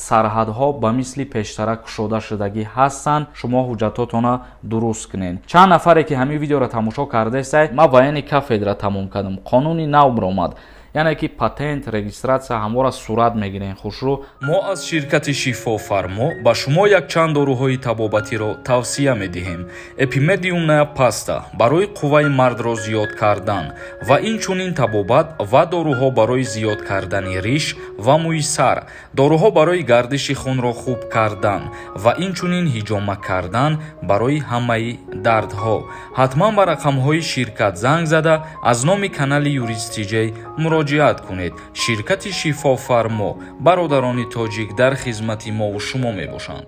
Сарҳадҳо ба мисли пештара кушода шудагӣ ҳастанд, шумо ҳуҷҷатотона дуруст кунед. Чанд нафаре ки ҳамин видеоро тамошо кардаестай, ман военный кафедра тамом кардам, қонуни нав баромад, яъне ки патент, регистрация ҳамвора сурат мегирен. Хушрӯ, мо аз ширкати Шифофармо ба шумо якчанд доруҳои табобатиро тавсия медиҳем. Эпимедиумная паста барои қувваи мардро зиёд кардан ва инчунин табобат ва доруҳо барои зиёд кардани риш ва мӯи сар, доруҳо барои гардиши хунро хуб кардан ва инчунин ҳиҷома кардан барои ҳамаи дардҳо. Ҳатман ба рақамҳои ширкат занг зада, аз номи канали Юрист Тиҷей муроҷиат кунед. Ширкати Шифофармо, бародарони тоҷик дар хизмати мову шумо мебошанд.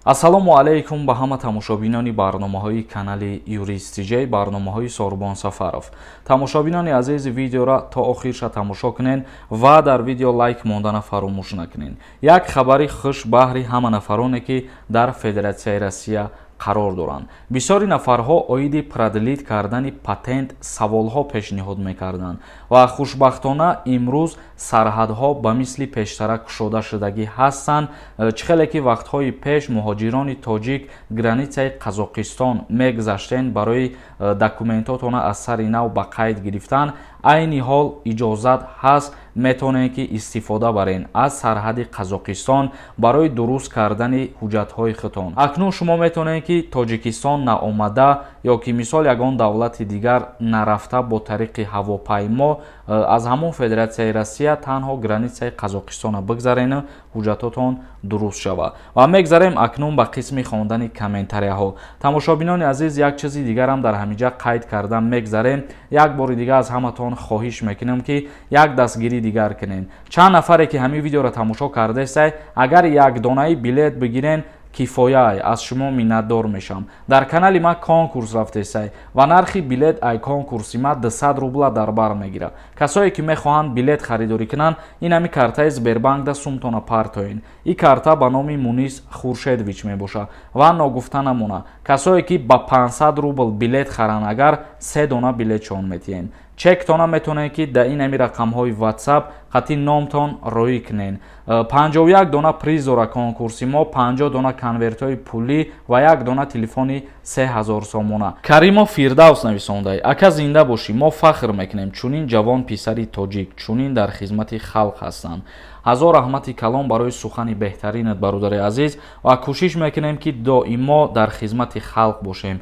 Ассалому алайкум ба ҳама тамошобинони барномаҳои канали Юрист Тиҷей, барномаҳои Сорбон Сафаров. Тамошобинони азиз, видеоро то охирша тамошо кунед ва дар видео лайк мондана фаромӯш накунед. Як хабари хуш баҳри ҳама нафароне, ки дар Федератсияи Россия қарор доранд. Бисёри нафарҳо оиди продлить кардани патент саволҳо пешниҳод мекарданд ва хушбахтона имрӯз сарҳадҳо ба мисли пештара кушода шудагӣ ҳастанд. Чӣ хеле ки вақтҳои пеш муҳоҷирони тоҷик границаи Қазоқистон мегузаштен барои документотона аз сари нав ба қайд гирифтан, айни ҳол иҷозат ҳаст, метавонед ки истифода барен аз сарҳади Қазоқистон барои дуруст кардани ҳуҷҷатҳои худтон. Акнун шумо метавонед ки Тоҷикистон наомада ё ки мисол ягон давлати дигар нарафта, бо тариқи ҳавопаймо аз ҳамон Федератсияи Россия танҳо границаи Қазоқистона бигзарену ҳуҷҷатотон дуруст шавад. Ва мегзарем акнун ба қисми хондани комментарияҳо. Тамошобинони азиз, як чизи дигарам дар ҳаминҷа қайд карда мегзарем. Як бори дига аз ҳаматон хоҳиш мекунам, ки як дастгирӣ дигар кунем. Чанд нафаре ки ҳамин видеоро тамошо кардаестай, агар якдонаи билет бигирен, кифояй, аз шумо миннатдор мешавам. Дар канали ман конкурс рафтесай ва нархи билет ай конкурси ман 200 рубла дар бар мегирад. Касое ки мехоҳанд билет харидорӣ кунанд, ин ҳами картаи Сбербанкда сумтона партоен. Ин карта ба номи Мунис Хуршедович мебошад. Ва ногуфта намона, касое ки ба 500 рубл билет харанд, агар се дона билетшон метиҳем. Чектона метавонед ки дар ин ҳами рақамҳои WhatsApp қатъи номтон роӣ кунед. 51 дона приз дора конкурси мо, 50 дона конвертҳои пулӣ ва як дона телефони 3000 сомона. Каримов Фирдавс нависондай: ака, зинда бошӣ, мо фахр мекунем, чунин ҷавон писари тоҷик чунин дар хизмати халқ ҳастанд. Ҳазор раҳмати калон барои сухани беҳтаринат, бародари азиз, ва кӯшиш мекунем, ки доимо дар хизмати халқ бошем.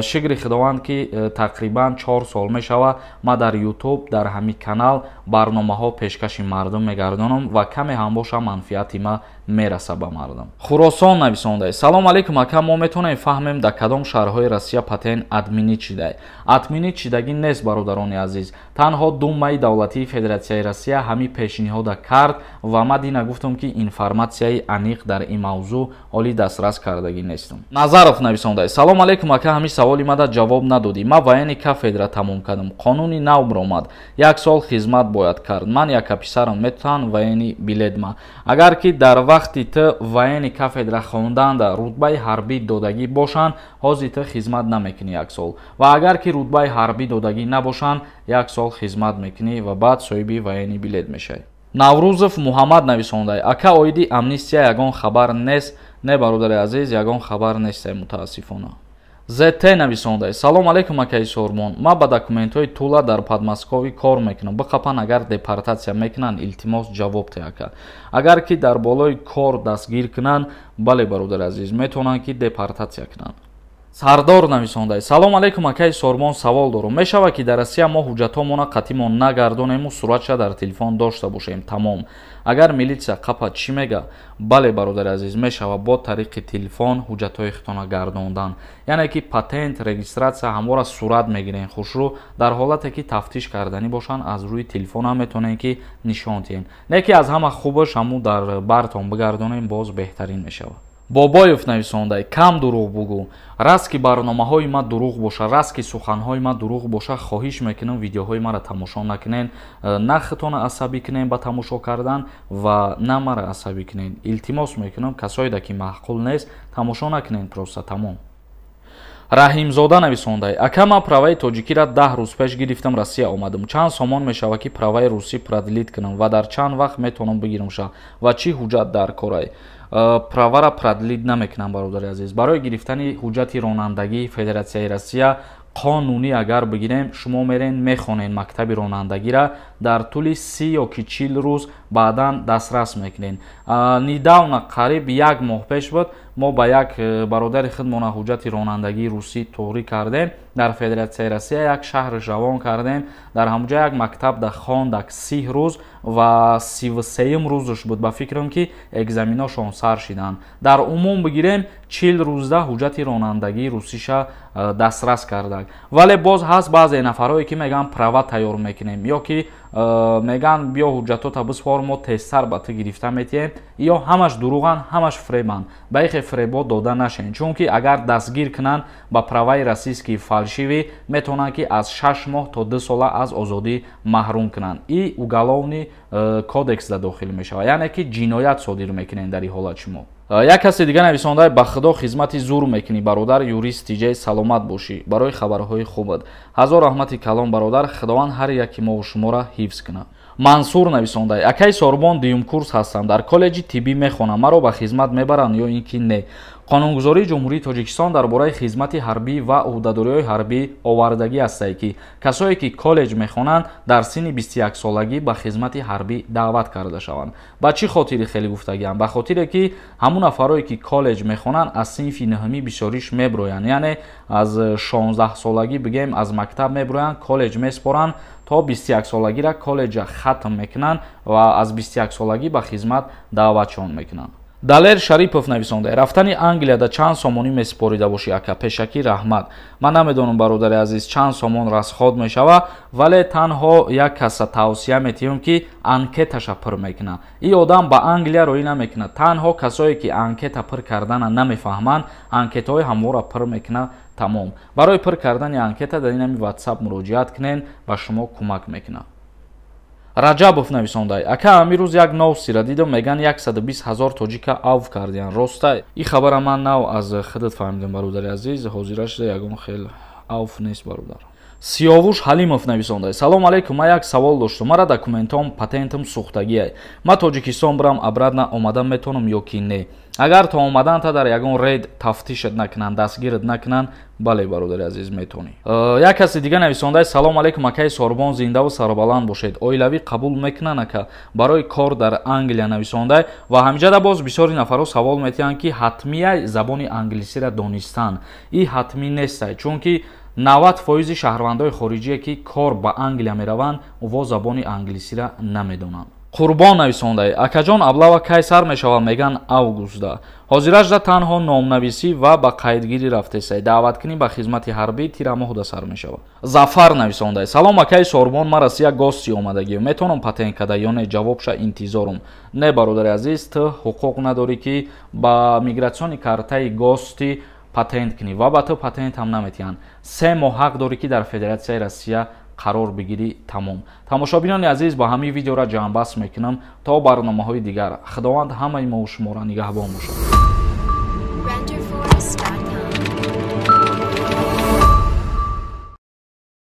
Шукри Худованд, ки тақрибан 4 сол мешавад, ман дар Ютуб, дар ҳамин канал барномаҳо пешкаши мардум мегардонам ва каме ҳам боша манфиати ма мераса ба мардум. Хуросон нависондай: салом алейкум, ака, мо метавонем фаҳмем, дар кадом шаҳрҳои Россия патент отменить шидай? Отменить шидагӣ нест, бародарони азиз. Танҳо Думаи давлатии Федератсияи Россия ҳамин пешниҳода кард ва ман дина гуфтам, ки информатсияи аниқ дар ин мавзӯъ ҳоли дастрас кардагӣ нестам. Назаров нависондай: салом алейкум, ака, ҳамин саволи мада ҷавоб надодӣ. Ман военный кафедра тамом кардам, қонуни нав баромад, як сол хизмат бояд кард. Ман яка писарам, метавонам военный билет ма? Агар ки дар вақти ту военный кафедра хонданда рутбаи ҳарбӣ додагӣ бошанд, ҳозир ту хизмат намекунӣ як сол. Ва агар ки рутбаи ҳарбӣ додагӣ набошанд, як сол хизмат мекунӣ ва баъд соҳиби военный билет мешавӣ. Наврӯзов Муҳаммад нависондай: ака, оиди амнистия ягон хабар нест? Не, бародари азиз, ягон хабар несте, мутаассифона. ЗТ нависондай: салом алейкум, акаи Сормон, ман ба документҳои Тула дар Подмосковье кор мекунам, биқапан, агар депортатсия мекунанд, илтимос, ҷавоб те, ака. Агар ки дар болои кор дастгир кунанд, бале, бародари азиз, метавонанд ки депортатсия кунанд. Сардор нависондай: салом алейкум, акаи Сормон, савол дорум. Мешавад, ки дар Россия мо ҳуҷҷатҳомона қатъимон нагардонему суратша дар телефон дошта бошем, тамом? Агар милитсия қапа, чӣ мега? Бале, бародари азиз, мешавад бо тариқи телефон ҳуҷҷатҳои худтона гардондан, яъне ки патент, регистрация ҳамвора сурат мегирен. Хушрӯ, дар ҳолате ки тафтиш карданӣ бошанд, аз рӯи телефон ҳам метавонем ки нишон диҳем. Не ки аз ҳама хубаш ҳамун дар бартон бигардонем, боз беҳтарин мешавад. Бобоев нависондай: кам дурӯғ бугӯ. Раст ки барномаҳои ма дурӯғ боша, раст ки суханҳои ма дурӯғ боша, хоҳиш мекунам, видеоҳои маро тамошо накунен. На худтона асабӣ кунен ба тамошо кардан ва на маро асабӣ кунен. Илтимос мекунам, касоеда ки маъқул нест, тамошо накунен, просто тамом. Раҳимзода нависондай: ака, ман праваи тоҷикиро 10 рӯз пеш гирифтам, Россия омадам. Чанд сомон мешавад, ки праваи русӣ продлить кунам ва дар чанд вақт метавонам бигирам ша ва чӣ ҳуҷҷат дар корай? Правара продлить намекунам, бародари азиз. Барои гирифтани ҳуҷҷати ронандагии Федератсияи Россия қонунӣ агар бигирем, шумо мерен, мехонен мактаби ронандагира, дар тӯли 30 ё ки 40 рӯз баъдан дастрас мекунен. Недавно, қариб як моҳ пеш буд, мо ба як бародари худмона ҳуҷҷати ронандагии русӣ туғрӣ кардем, дар Федератсияи Россия як шаҳраш равон кардем. Дар ҳамуҷа як мактаб да хондак 30 рӯз ва 33-юм рӯзаш буд, ба фикрам, ки экзаменошон сар шиданд. Дар умум бигирем, 40 рӯзда ҳуҷҷати ронандагии русиша дастрас кардак. Вале боз ҳаст баъзе нафарҳое, ки мегӯянд, права тайёр мекунем, ё ки мегӯянд, биё, ҳуҷҷатота биспор, мо тезтар ба ту гирифта метиҳем. Ё ҳамаш дурӯғанд, ҳамаш фребанд. Ба ихе фребо дода нашен, чунки агар дастгир кунанд ба праваи российский фальшивый, метавонанд, ки аз 6 моҳ то 2 сола аз озодӣ маҳрум кунанд. И уголовный кодексда дохил мешавад, яъне ки ҷиноят содир мекунед дар ин ҳолат шумо. Як касе дига нависонда: ба худо, хизмати зур мекунӣ, бародар юрист тиҷаи, саломат бошӣ барои хабарҳои хубат. Ҳазор раҳмати калон, бародар. Худованд ҳар яки мову шуморо ҳифз кунад. Мансур нависонда: акай Сорбон, дуюм курс ҳастам, дар коллеҷи тиббӣ мехонам, маро ба хизмат мебаранд ё ин ки не? Қонунгузории Ҷумҳурии Тоҷикистон дар бораи хизмати ҳарбӣ ва ӯҳдадориҳои ҳарбӣ овардагӣ ҳастае, ки касое ки коллеҷ мехонанд, дар синни 21-солагӣ ба хизмати ҳарбӣ даъват карда шаванд. Ба чӣ хотири хеле гуфтагиам? Ба хотире ки ҳамун нафарое ки коллеҷ мехонанд, аз синфи нӯҳумӣ бисёриш меброянд, яъне аз 16-солагӣ бигем аз мактаб меброянд, коллеҷ меспоранд, то 21-солагиро коллеҷа хатм мекунанд ва аз 21-солагӣ ба хизмат даъватшон мекунанд. Далер Шарипов нависонда: рафтани Англияда чанд сомонӣ месупорида бошӣ, ака? Пешакӣ раҳмат. Ман намедонам, бародари азиз, чанд сомон расход мешава, вале танҳо як каса тавсия метиҳам, ки анкеташа пур мекунад. И одам ба Англия роӣ намекунад, танҳо касое ки анкета пур кардана намефаҳманд, анкетаҳои ҳамвора пур мекунад, тамом. Барои пур кардани анкета дар инами Ватсап муроҷиат кунед, ба шумо кӯмак мекунад. Раҷабов нависондай: ака, ҳамин рӯз як новостира дидам, меган 120 ҳазор тоҷика авф кардиян, роста? Ин хабара ман нав аз худат фаҳмидам, бародари азиз. Ҳозира шуда ягон хел авф нест, бародар. Сиёвуш Ҳалимов нависондай: салом алейкум, ман як савол доштум. Мара документом, патентам сӯхтагиай, ман Тоҷикистон бирам, обратно омадан метавонам ё ки не? Агар то омаданта дар ягон рейд тафтишат накунанд, дастгират накунанд, бале, бародари азиз, метавонӣ. Як каси дига нависондай: салом алейкум, акаи Сорбон, зиндаву сарбаланд бошед. Оилавӣ қабул мекунанд, ака, барои кор дар Англия? Нависондай. Ва ҳамиҷада боз бисёри нафарҳо савол метиҳанд, ки ҳатмия забони англисиро донистан? И ҳатмӣ нестай, чунки 90 фоизи шаҳрвандои хориҷие, ки кор ба Англия мераванд, во забони англисиро намедонанд. Қурбон нависондай: акаҷон, облава кай сар мешавад? Меган августда. Ҳозиражда танҳо номнависӣ ва ба қайдгирӣ рафтесай, даъваткунӣ ба хизмати ҳарбӣ тирамоҳда сар мешавад. Зафар нависондай: салом, акаи Сорбон, ман Россия гости омадагӣ, метавонам патент када ё не? Ҷавобша интизорум. Не, бародари азиз, ту ҳуқуқ надорӣ, ки ба миграционный картаи гости патент кунӣ ва ба ту патент ҳам наметиҳанд. 3 моҳ ҳақ дорӣ, ки дар Федератсияи Россия қарор бигирӣ, тамом. Тамошобинони азиз, ба ҳамин видеора ҷамъбаст мекунам. То барномаҳои дигар, Худованд ҳамаи мову шуморо нигаҳбон бошад.